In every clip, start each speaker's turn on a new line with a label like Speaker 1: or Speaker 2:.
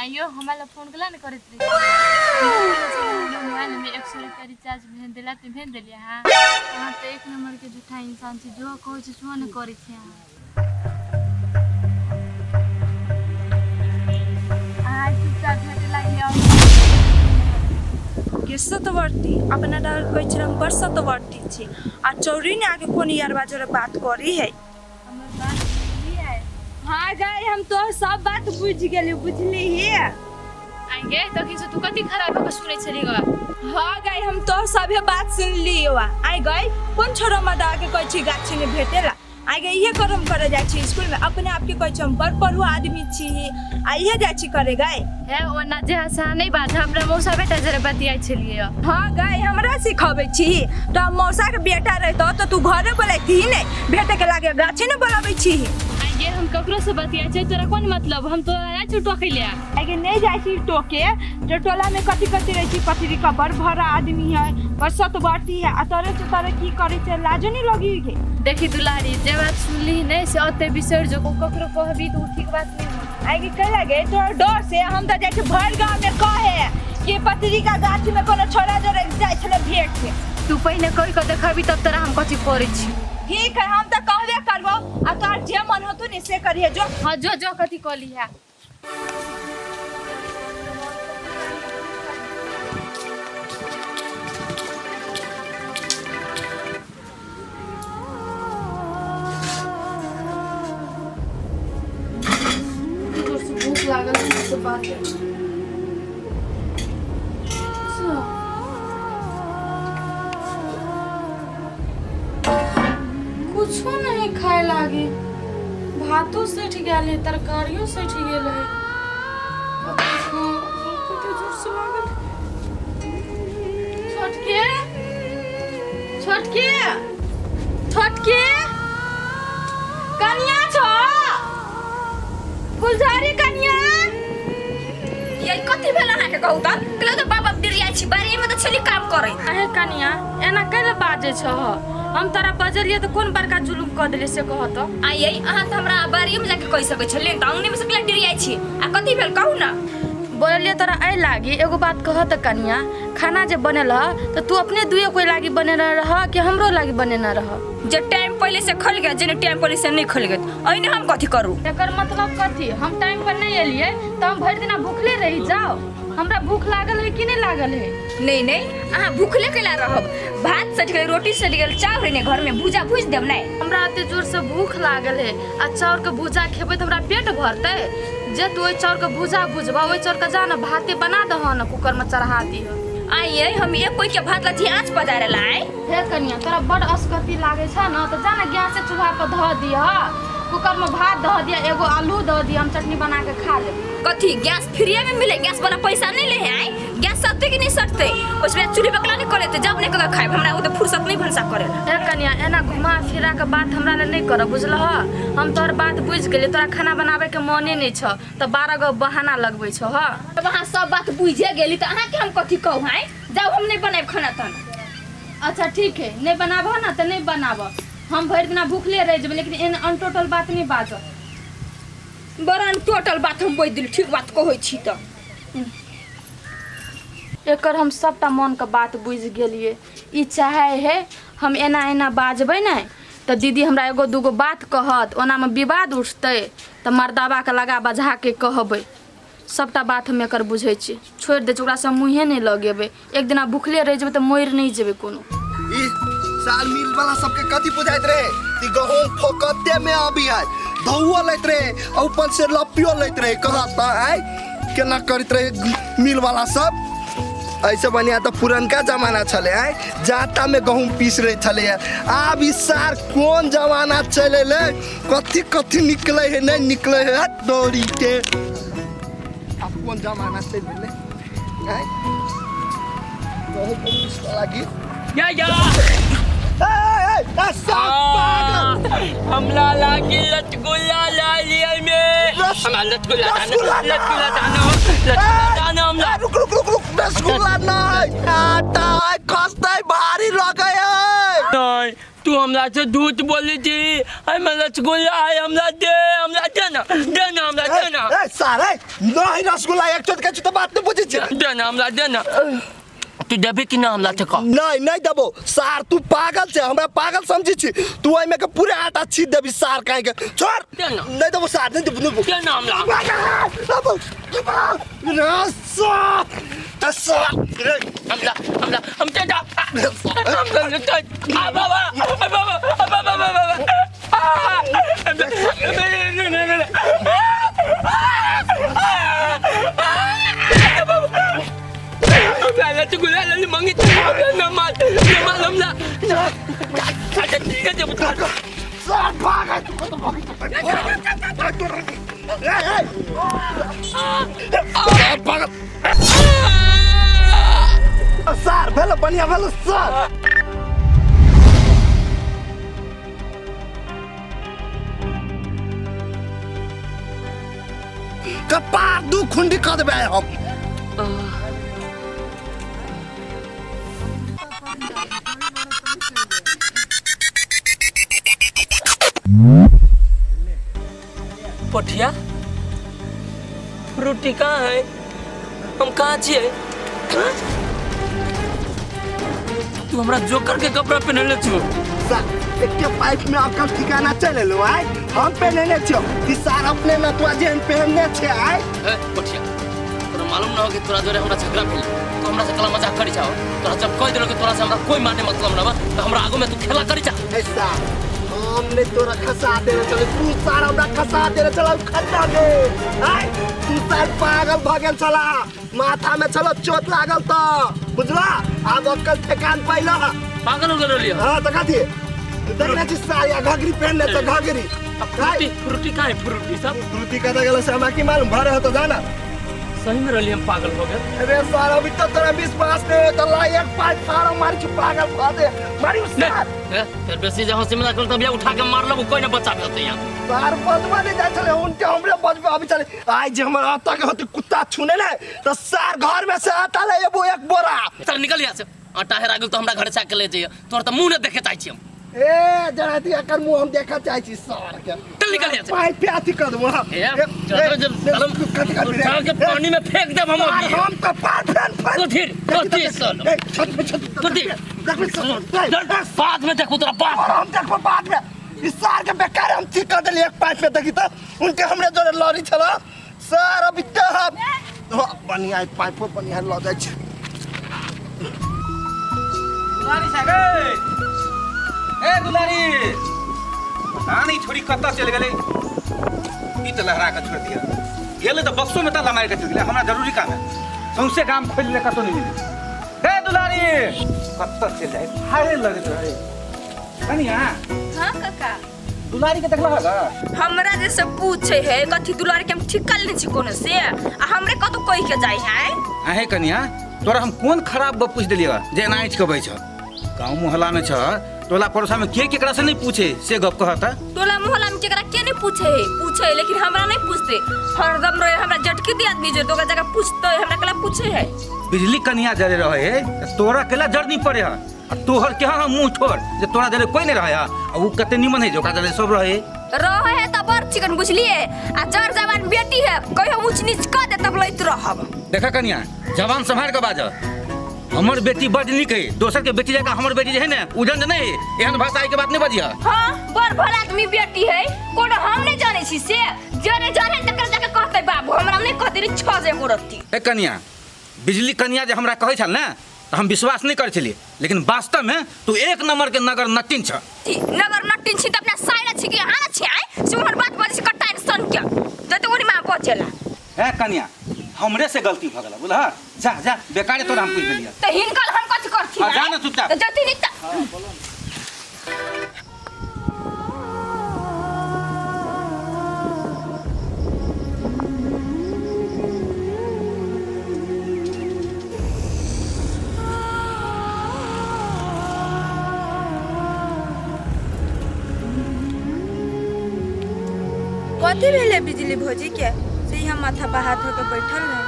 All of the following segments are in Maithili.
Speaker 1: आइयो हमरा लग फोन केला ने करैत रही हमरा मोबाइल में 100 रुपया रिचार्ज भेज देला तऽ भेज देलियै अहाँ। अहाँ तऽ एक नंबर के झूठा इंसान छी, जो कहै छी सेहो नहि करै छी अहाँ। अहाँ चुपचाप भेटे लागी आउ।
Speaker 2: के सतवर्ती अपना डर कहै छलै हम बड़ सतवर्ती छी आ चौरी ने आके कोन यारबा जोरे बात करी है।
Speaker 1: हमर बात बुझलियै?
Speaker 2: हाँ गाय, हम तो सब बात बुझ गेली, बुझली ही।
Speaker 1: आगे तखन से तू कथी खराब भऽ कऽ सुनै छली ग?
Speaker 2: हाँ गाय, हम तो सभे बात सुन लियो। आइ गाय, कोन छोरो मदा के कहै छी गाछी ने भेटेला? आइ गाय, इहे करम करे जाइ छी स्कूल में, अपने आप के कहै छी हम बड़ पढ़ुआ आदमी छी आ इहे जाइ छी करे गाय।
Speaker 1: हे ओना जे हंसा नहि बाज, हमरा मौसा बेटा जरे बतियाइ छलियै।
Speaker 2: हाँ गाय, हमरा सिखबै छी तो मौसा के बेटा रहतो तो तू घरे बोलैती ने भेटे के लागे, गाछी ने बोलाबै छी।
Speaker 1: आगे हम ककरो से बतियाइ छै, तोरा कोन मतलब? हम तोरा जाइ छी टोकै ले।
Speaker 2: आगे नहीं जाइ छी टोके, जो टोला में कथी कथी रहै छी, पथरी का बड़ भरा आदमी है, बड़ सतवर्ती है आ तोरे से तोरे की करै छै, लाजो नहीं लगी गे?
Speaker 1: देखी दुलारी, जे बात सुनली नहि से ओते बिसरि जो, ककरो कहबी तऽ ओ ठीक बात नहि होत।
Speaker 2: आगे कह लगे तोरा डर से हम तो जाइ छी भरि गाँव में कहे कि पथरी का गाछ में कोनो छोरा जोरे जाइ छलै भेंट के।
Speaker 1: तू पहिने कहि कऽ देखबी तब तोरा हम कथी करै छी।
Speaker 2: ठीक है, हम तो कहबे करबो आ तोहर जे मन होतो ने से करिहे जो।
Speaker 1: हाँ जो जो, कथी कहली है? जोर से भूख लागल है से बात है। कुछो नहीं खाए लागे, भातो सठि गेल है, तरकारियो सठि गेल है। भूख कते जोर से लागल। छोटके, छोटके, छोटके, कनिया छो, फुलझड़ी कनिया।
Speaker 3: ये कथी भेल अहाँके कहू तऽ? कहलहुँ तऽ बाप बाप डिरियाइ छी, बाड़ीमे तऽ छली काम करै।
Speaker 1: अहे कनिया, एना कैले बाजै छह? हम तोरा बजलियै तऽ कोन बड़का जुलुम कऽ देलियै से कह तऽ।
Speaker 3: आ यै, अहाँ तऽ हमरा बाड़ीमे जाके कहि सकै छलियै, तऽ अंगनेमे से कैला डिरियाइ छी आ कथी भेल कहू ने?
Speaker 1: बोललियै तोरा एहि लागी, एगो बात कह तऽ कनिया, खाना जे बनेल ह तऽ तू अपने दुए कोइ लागी बनेने रह कि हमरो लागी बनेने रह?
Speaker 3: जे टाइम पहिले से खल गेल, जे टाइम पहिले से नहि खल गेल, एहिने हम कथी करू?
Speaker 1: एकर मतलब कथी? हम टाइम पर नहि एलियै तऽ हम भरि दिना भूखले रहि जाउ? हमरा भूख लागल है कि नहि लागल है?
Speaker 3: नहीं नहीं, अहाँ भूखले कैला रहब? भात सटि गेल, रोटी सटि गेल, चाउर है ने घर में, भूजा भूज देब नहीं?
Speaker 1: हमरा एते जोर से भूख लागल है आ चाउर के भूजा खेबै तऽ हमरा पेट भरतै? जे तू ओहि चाउर के भूजा भुजबा, ओहि चाउर के जा ने भाते बना दह ने, कुकर में चढ़ा दिह।
Speaker 3: आइए, हम एक कोई के भात लथी आँच पजारे लाए।
Speaker 1: हे कनिया, तोरा बड़ असकती लागे छ न तऽ जा ने गैस चूल्हा पर धऽ दिह, कुकर में भात धऽ दिह, एगो आलू धऽ दिह, हम चटनी बना के खा लेब।
Speaker 3: कथी गैस फ्रीए में मिले? गैस वाला पैसा नहीं ले है आए? गैस सटते कि नहीं सटते, उसमें चूल्हे पकड़ा नहीं करे जब नहीं ककर खाए, हमरा वो तो फुर्सत नहीं भनसा करे।
Speaker 1: हे कनिया, एना घुमा फिरा के बात हमरा ले नहीं कर, बुझलह? हम तोहर बात बुझि गेलियै, तोरा खाना बनाबे के मने नहीं छ तऽ 12 गो बहाना लगबै छ। ह
Speaker 3: जब अहाँ सब बात बुझे गेली तऽ अहाँके हम कथी कहू? आए जाउ, हम नहीं बनाएब खाना ताना।
Speaker 1: अच्छा ठीक है, नहीं बनाबह ना तऽ नहीं बनाबह, हम भरि दिना भूखले रहि जेबै, लेकिन एहन अनटोटल बात नहीं बाजब।
Speaker 3: बड़ टोटल बात हम बोलि देली, ठीक बात कहै छी तऽ।
Speaker 1: एकर हम सबटा मनके बात बुझि गेलियै। ई चाहे है हम एना एना बाजबै ने तऽ दीदी हमरा एगो दूगो बात कहत, ओनामे विवाद उठतै तऽ मर्दाबाके लगा बझाके कहबै। सबटा बात हम एकर बुझै छी, छोड़ि दै छी, ओकरासँ मुँहे नहि लगेबै। एक दिना भूखले रहि जेबै तऽ मरि नहि जेबै कोनो।
Speaker 4: ई साल मिल वाला सबके कथी बुझाइत रहे कि गहूम फोकते में आबी है, धौओ लैत रहे आ ऊपर से लपियो लैत रहे। कहत आय केना करैत रहे मिल वाला सब? ऐसे बढ़िया तऽ पुरनका जमाना छलै, आय जाता में गहूम पीस रहे छलै। आब ई सार कोन जमाना चलि एलै, कथी कथी निकलै है नहीं निकलै है, हट दौड़ी के। आब कोन जमाना चलि एलै आय गहूम पीस लागी
Speaker 5: या या।
Speaker 4: ए, ए, ए, सब पागल।
Speaker 5: हमरा लागी रसगुल्ला ला लिया में। हमरा रसगुल्ला दानो।
Speaker 4: रसगुल्ला ना।
Speaker 5: रसगुल्ला दानो, रसगुल्ला दानो हमरा।
Speaker 4: ए, रुक रुक रुक रुक, रसगुल्ला नहीं, आटा है, खसतै भारी लगै है।
Speaker 5: नहीं, तू हमरा से झूठ बोलै छी। एहिमे रसगुल्ला है, हमरा दे, हमरा दे ना, दे ना, हमरा दे ना।
Speaker 4: ए सार, ए नहीं रसगुल्ला एक चोट के तो बात नहीं बुझै छी।
Speaker 5: दे ना, हमरा दे ना। तू देबी कि ना हमरा से कह?
Speaker 4: नहीं नहीं देबो सार, तू पागल छे, हमरा पागल समझी छी तू। एहिमे के पूरे आटा छीट देबी सार, काहे के छोड़।
Speaker 5: दे ना।
Speaker 4: नहीं देबो सार, नहीं देबो, नहीं देबो।
Speaker 5: दे ना हमरा। हमरा हमरा हम दे जा, हमरा दे। आ बाबा, आ बाबा, आ बाबा, बाबा, आ हमरा रसगुल्ला लल मंगी, हमरा न मार, न मार हमरा।
Speaker 4: सार भाग, सार भेल, बढ़िया भेल सार। कपार दू खुंडी कऽ देबै हम।
Speaker 5: पोठिया फ्रूटी कहाँ है? हम कहाँ छियै? तू हमरा जोकर के कपड़ा पहनले छो।
Speaker 4: सार एके पाइप में अकल ठिकाना चल एलो। आय हम पहनने छियो कि सार अपने नतुआ जेहन पहनने छै? आय
Speaker 5: ए पोठिया, तोरा मालूम न हो कि तोरा जोरे हमरा झगड़ा भेल, तू हमरा से कला मजाक करी छाओ। तोरा जब कह देलो कि तोरा से हमरा कोई माने मतलब न बा, तो हमरा आगू में तू खेला करी छा।
Speaker 4: ए सार, हमने तोरा खसा देने चले, तू सार हमरा खसा देने चला खड्डा में। आय तू सार पागल भ गेल छला, माथा में छलो चोट लागल त बुझला, आब अकल ठेकान पैला।
Speaker 5: पागल हो गेल रहलियै।
Speaker 4: हाँ तो कथी देखने छी सार, या घघरी पहनने छ घघरी।
Speaker 5: फ्रूटी, फ्रूटी कहाँ है? फ्रूटी सब
Speaker 4: फ्रूटी कतऽ गेल से हमरा की मालूम, भरे हो तो जाना।
Speaker 5: सही में रहलियै हम पागल हो गेल।
Speaker 4: अरे सार अभी तक तोरा विश्वास नहीं हो तो ला एक पाँच फाड़ो मारी छु पागल भा दे मारी सार।
Speaker 5: फिर बेसी जे हंसी मजाक करत उठा के मार लेबो, कोई न बचाबे होते यहाँ।
Speaker 4: सार बजबा नहीं जाय छले उनके हमरे बजबा अभी चले। आइ जे हमर आटा के होते कुत्ता छूने ने तो सार घर में से आटा ले एबो एक बोरा।
Speaker 5: चल निकल यहाँ से, आटा हेरा गेल तो हमरा घर से आके ले जइयै, तोहर तऽ मुँह न देखे चाहै छी हम।
Speaker 4: ए जरा दी एकर मुँह हम देखा चाहै छी सार के।
Speaker 5: चल निकल यहाँ से।
Speaker 4: पाइप पे अथी कर देबो। हाँ
Speaker 5: ए, चल चल
Speaker 4: कथी कर
Speaker 5: उठा के पानी में फेंक देब हम।
Speaker 4: सार हम कपार फेन फेन
Speaker 5: कथी कथी साला?
Speaker 4: ए छत पे छत
Speaker 5: कथी?
Speaker 4: देखबी सार।
Speaker 5: बाद में देखू तोरा बाद।
Speaker 4: और हम देखबो बाद में। इस सार के बेकार हम ठीक कर देली एक पाइप में, देखी तो उनके हमरे जोरे लड़ी छला सर। अभी तो हम बढ़िया पाइपो बढ़िया लऽ जाइ छै।
Speaker 6: दुलारी साहब, ए दुलारी, पता नहीं छोरी कतऽ चलि गेलै। ई तऽ लहरा कऽ छोड़ि दिया गेलै तऽ बक्सोमे ताला मारि कऽ चलि गेलै। हमरा जरूरी काम है, सौंसे गाम खोलि ले कतौ नहि मिलै। हे दुलारी कतऽ चलि जाइ, हारे लगैत रहै कनिया।
Speaker 3: हाँ काका,
Speaker 6: दुलारी के देखलह गा?
Speaker 3: हमरा जैसे पूछे है कथी दुलारी के हम ठीक कर लेने छी कोनो से, आ हमरे कतौ कहि के जाय है।
Speaker 6: आहे कनिया, तोरा हम कोन खराब गप पूछि देलियै जे एना आँचि कबै छ? गाँव मोहल्ला में छ, टोला पड़ोसा में के केकरा से नहीं पूछे से गप कहता।
Speaker 3: टोला मोहल्ला में केकरा के नहीं पूछे है? पूछे है लेकिन हमरा नहीं पूछते। हरदम रहे हमरा जटकी दे आदमी जो तो ओकरा जगह पूछते, हमरा केला पूछे है।
Speaker 6: बिजली कनिया जरे रहे है तोरा केला जरनी पड़े है, आ तोहर के हम मुंह छोड़ जे तोरा जरे कोई नहीं रहे है, आ उ कते निमन है जो ओकरा जरे सब रहे
Speaker 3: रहे है। त बड़ चिकन बुझलिए, आ जर जवान बेटी है कहियो ऊंच नीच क दे तब लैत रहब।
Speaker 6: देखा कनिया, जवान संभाल के बाज। हमर बेटी बड नीक है, दोसर के बेटी जकाँ हमर बेटी जे है ने उजंड नहीं है, एहन भाषा के बात नहीं बजिया।
Speaker 3: हाँ बड़ भला आदमी बेटी है, कोनो हम नहीं जाने छी से, जने जाने तकर जाके कहते बाबू, हमरा नहीं कहते रे छ जे गोरती।
Speaker 6: ए कनिया, बिजली कनिया जे हमरा कहै छल ने तऽ हम विश्वास नहीं करै छलियै, लेकिन वास्तव में तू एक नंबर के नगर नटिन छ।
Speaker 3: नगर नटिन छी त अपना साइरा छी कि हां छी आय से ओहन बात बजै छी कटाइन सन के जते ओनी मां बचेला।
Speaker 6: ए कनिया, हमरे से गलती भ गेल बुझल, जा जा बेकारे तोरा हम पूछि देलियै।
Speaker 3: त हिनकल हम कथि करथि?
Speaker 6: जा ना चुपचाप।
Speaker 3: त जति नि त
Speaker 2: कथी भेलै बिजली भौजी के से यहाँ माथा पर हाथ धऽ के बैठल रहे?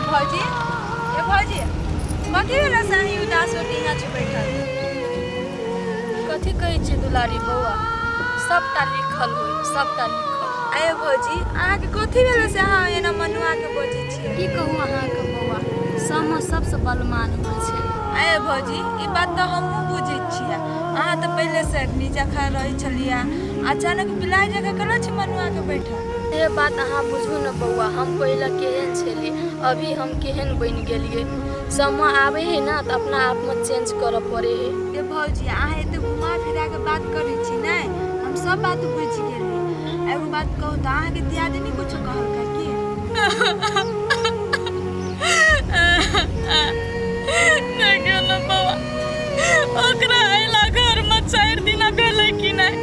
Speaker 2: भौजी, ए भौजी, कथी भेलै से अहीं उदास होके यहाँ छी बैठल?
Speaker 1: कथी कथी कहै छी दुलारी बौआ, सबटा लिखल होय, सबटा लिखल।
Speaker 2: आयो भौजी, अहाँके कथी भेलै से अहाँ एना मनुआ के बजै छियै?
Speaker 1: की कहू अहाँके बौआ, समय सबसँ बलमान होइ छै।
Speaker 2: आयो भौजी, ई बात तऽ हमहूँ बुझै छियै। अहाँ तऽ पहिलेसँ नीचा खा रहै छलियै, अचानक बिलाइ जकाँ केना छी मनुआ के बैठल?
Speaker 1: से बात अहाँ बुझू ने बौआ, हम पहिले केहन छलियै, अभी हम केहन बनि गेलियै। समय आबै है ना तऽ अपना आपमे चेंज करऽ पड़े है।
Speaker 2: ए भौजी, अहाँ एते घुमा फिरा के बात करै छी ने, हम सब बात बुझि गेली। एगो बात कहू तऽ अहाँके दियादिनी कुछो कहलकै की?
Speaker 1: देखियौ ने बौआ, ओकरा अयला घरमे 4 दिना भेलै कि नहि,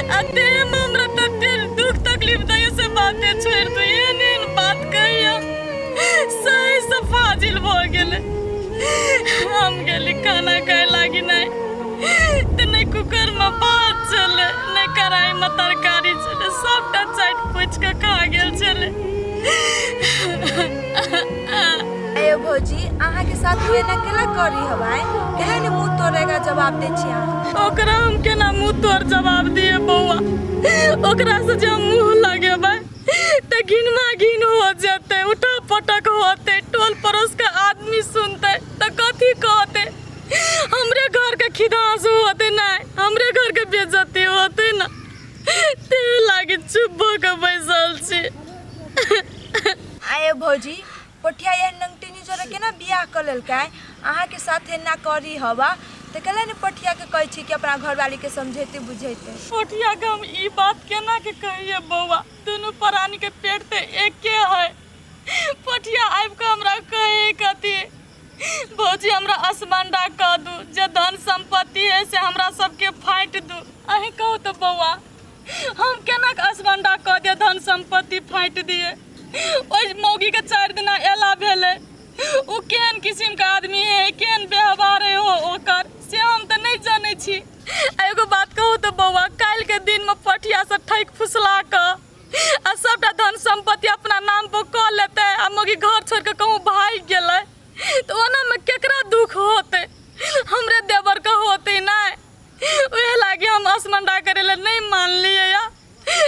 Speaker 1: आ देहमे हमरा तते दुख तकलीफ दैए से बाते छोड़ि दू। एहन एहन बात कहैया, सही से फाजिल भऽ गेलै। हम गेली खाना खाय लागी नहि तऽ नहि कुकरमे भात छलै, नहि कढ़ाइमे तरकारी छलै, सबटा चाटि पुछि कऽ खा गेल छलै।
Speaker 2: आयो भौजी, अहाँके साथ एना केला करी हवाय? केहन मुँह तोड़ेगा जवाब दै छी अहाँ?
Speaker 1: ओकरा हम केना मुँह तोड़ जवाब दिए बौआ? ओकरा से जे हम मुँह लगेबै तऽ घिनमा घिन हो जेतै, उठा पटक होतै, टोल पड़ोस के आदमी सुनतै तऽ कथी कहतै? हमरे घर के खिदास होतै नहि, हमरे घर के बेइज्जती होतै ना, ते लागी चुप भऽ के बैसल छी।
Speaker 2: आयो भौजी, पोठिया एहन नंगटिनी जोरे केना बियाह कऽ लेलकै? अहाँके साथ एना करी हवा तऽ केला ने पोठिया के कहै छी कि अपना घरवाली के समझेते बुझेते?
Speaker 1: पोठिया के हम ई बात केना के कहिए बौआ, दुनू प्राणी के पेट तऽ एके है। पोठिया आबि कऽ हमरा कहे कथी, भौजी हमरा असमंडा कऽ दू, जे धन संपत्ति है से हमरा सबके फाँटि दू। अहीं कहू तऽ बौआ, हम केना के असमंडा कऽ दिए, धन संपत्ति फाँटि दिए? ओहि मौगी के 4 दिना एला भेलै, ओ केहन किसिम के आदमी है, केहन व्यवहार है हो ओकर, से हम तऽ नहि जनै छी। आ एगो बात कहू तऽ बौआ, काल्हि के दिन में पठिया से ठकि फुसला कऽ आ सबटा धन संपत्ति अपना नाम पर कऽ लेतै आ मौगी घर छोड़ि कऽ कहूँ भागि गेलै तऽ ओना में केकरा दुख होतै? हमरे देवर के होतै नहि। उएह लागी हम असमंडा करै लए नहि मानलियै या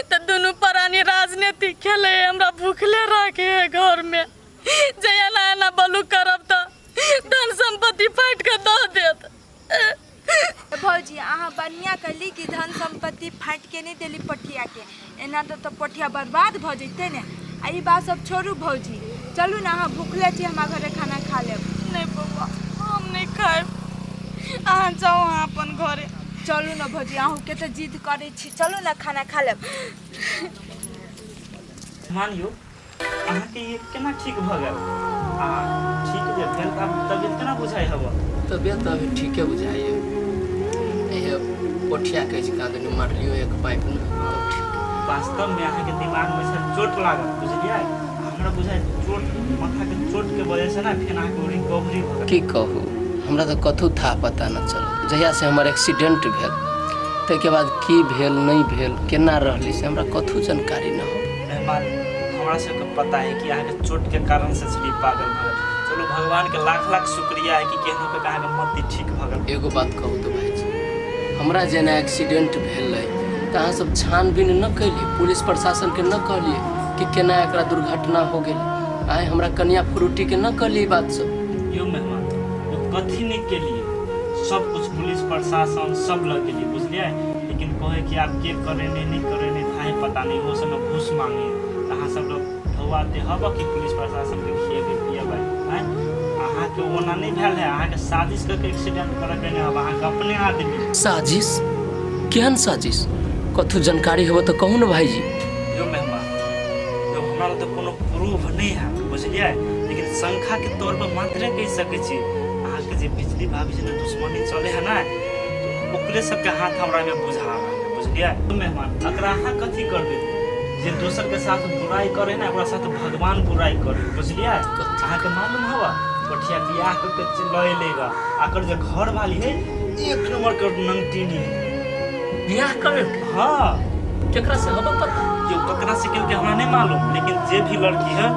Speaker 1: तऽ दुनू प्राणी राजनीति खेलै, हमरा भूखले राखे है घर में। जे एना एना बलू करब तऽ धन संपत्ति फाटि कऽ दऽ देत।
Speaker 2: भौजी, अहाँ बढ़िआँ कहली कि धन संपत्ति फाटि के नहि देली पोठिया के, एना तऽ पोठिया बर्बाद भऽ जेतै ने। आ ई बात सब छोड़ू भौजी, चलू ने, अहाँ भूखले छी, हमरा घरे खाना खा लेब।
Speaker 1: नहि बौआ, हम नहि खायब, अहाँ जाउ अहाँ अपन घरे।
Speaker 2: चलू ने भौजी, अहूँ कते जिद करै छी, चलू ने खाना खा लेब।
Speaker 7: मानियो अहाँके ई केना ठीक भऽ गेल? आ ठीक जे भेल तऽ आब तबियत केना बुझाइ हब?
Speaker 5: तबियत तऽ अभी ठीके बुझाइए। इहे पोठिया कहै छै कहाँ दुनू मारलियो एक पाइप ने तब ठीक।
Speaker 7: वास्तवमे अहाँके दिमागमे से चोट लागल, बुझलियै? हमरा बुझाइ चोट माथाके चोटके वजहसँ ने फेर अहाँके रिकवरी भऽ गेल।
Speaker 5: की कहू, हमरा तऽ कतहु था पता न चलल। जहियासँ हमर एक्सीडेंट भेल ताहिके बाद की भेल नहि भेल केना रहली से हमरा कतहु जानकारी न हो।
Speaker 7: मेहमान, हमरा सबके पता है कि अहाँके चोटके कारण से छली पागल भऽ गेल। चलू भगवान के लाख लाख शुक्रिया है कि केहनो के अहाँके मति ठीक भऽ गेल।
Speaker 5: एगो बात कहू तऽ भाईजी, हमरा जेना एक्सीडेंट भेलै तऽ अहाँ सब छानबीन न कैलियै, पुलिस प्रशासन के न कहलियै कि केना एकरा दुर्घटना हो गेल? आइ हमरा कनिया फ्रूटी के न कहलियै ई बात सब?
Speaker 7: यौ मेहमान, यो कथी नहि केलिए, सब कुछ पुलिस प्रशासन सब लग गेलिए, बुझलियै? लेकिन कहे कि आब के करे नहीं नहीं करे नहीं थाहे पता नहीं, वो सब घूस मांगे। अहाँ सब लोग ढौआते हब कि पुलिस प्रशासन के खिएबै पिएबै? आँय, अहाँके ओना नहि भेल है, अहाँके साजिश करके एक्सीडेंट करके नहि हब अहाँके अपने आदमी।
Speaker 5: साजिश? केहन साजिश? कथू जानकारी होबे तऽ कहू ने भाईजी।
Speaker 7: यौ मेहमान, यौ हमरा लग तऽ कोनो प्रूफ नहि है, बुझलियै? लेकिन शंका के तौर पर मात्रे कहि सकै छी, अहाँके जे बिजली भाभी से दुश्मनी चले है ना, तो ओकरे सबके हाथ हमरा में बुझा रहल है, बुझलियै? यौ मेहमान, अगर अहाँ कथी करबै? जे दोसर के साथ बुराई करे ना, ओकरा साथ भगवान बुराई करे, बुझलियै? अहाँके मालूम हवा कोठिया बियाह कऽ के लऽ एलेगा, आकर जे घर वाली है एक नंबर के नंगटीनी है।
Speaker 5: बियाह कर?
Speaker 7: हाँ।
Speaker 5: केकरा से हब पता?
Speaker 7: यो ककरा से केलकै हमरा नहि मालूम, लेकिन जे भी लड़की है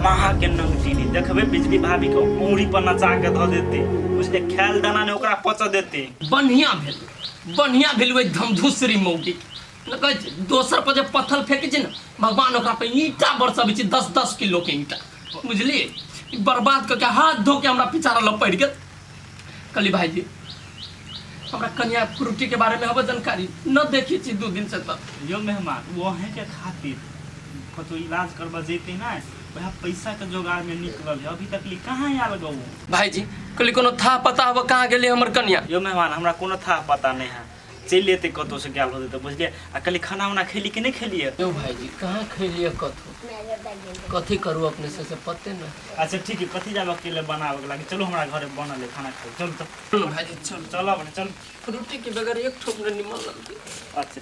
Speaker 7: महा के नंगटीनी। देखबै बिजली भाभी के उंगली पर नचा के धऽ देते, बुझलियै? खायल दाना ने ओकरा पच देते।
Speaker 5: बढ़िया भेल, बढ़िया भेल ओहि धमधुसरी मौगी न कहै छै दोसर पर जे पत्थर फेंकै छै ने भगवान ओकरा पर ईंटा बरसबै छै 10-10 किलो के ईंटा बुझलियै। ई बर्बाद कऽ के हाथ धो के हमरा पीछा लग पड़ि गेल। कहली भाईजी हमरा कन्या फ्रूटी के बारे में हबे जानकारी न देखी छी 2 दिन से। तऽ
Speaker 7: यो मेहमान वो अहें के खातिर कतौ इलाज करबा जैते ना वह पैसा के जोगाड़ में निकलल है, अभी तक ली कहाँ आयल गो?
Speaker 5: भाईजी कहली कोनो था पता हबे कहाँ गेलै हमर कन्या?
Speaker 7: यो मेहमान हमरा कोनो था पता नहीं है, चलि एतै कतौ से गेल होतै तऽ बुझलियै। आ कहली खाना उना खेली कि नहीं खेलियै?
Speaker 5: यो भाईजी कहाँ खेलियै कथो कथी करू अपने से पते न।
Speaker 7: अच्छा ठीक है, कथी जाब अकेले बनाबे के लागे, चलू हमरा घरे बनल है खाना खाइ, चलू तऽ।
Speaker 5: चलू भाईजी चलू
Speaker 7: चलब ने चलू।
Speaker 5: फ्रूटी के बगैर एक ठोप न निमन लगतै।
Speaker 7: अच्छा।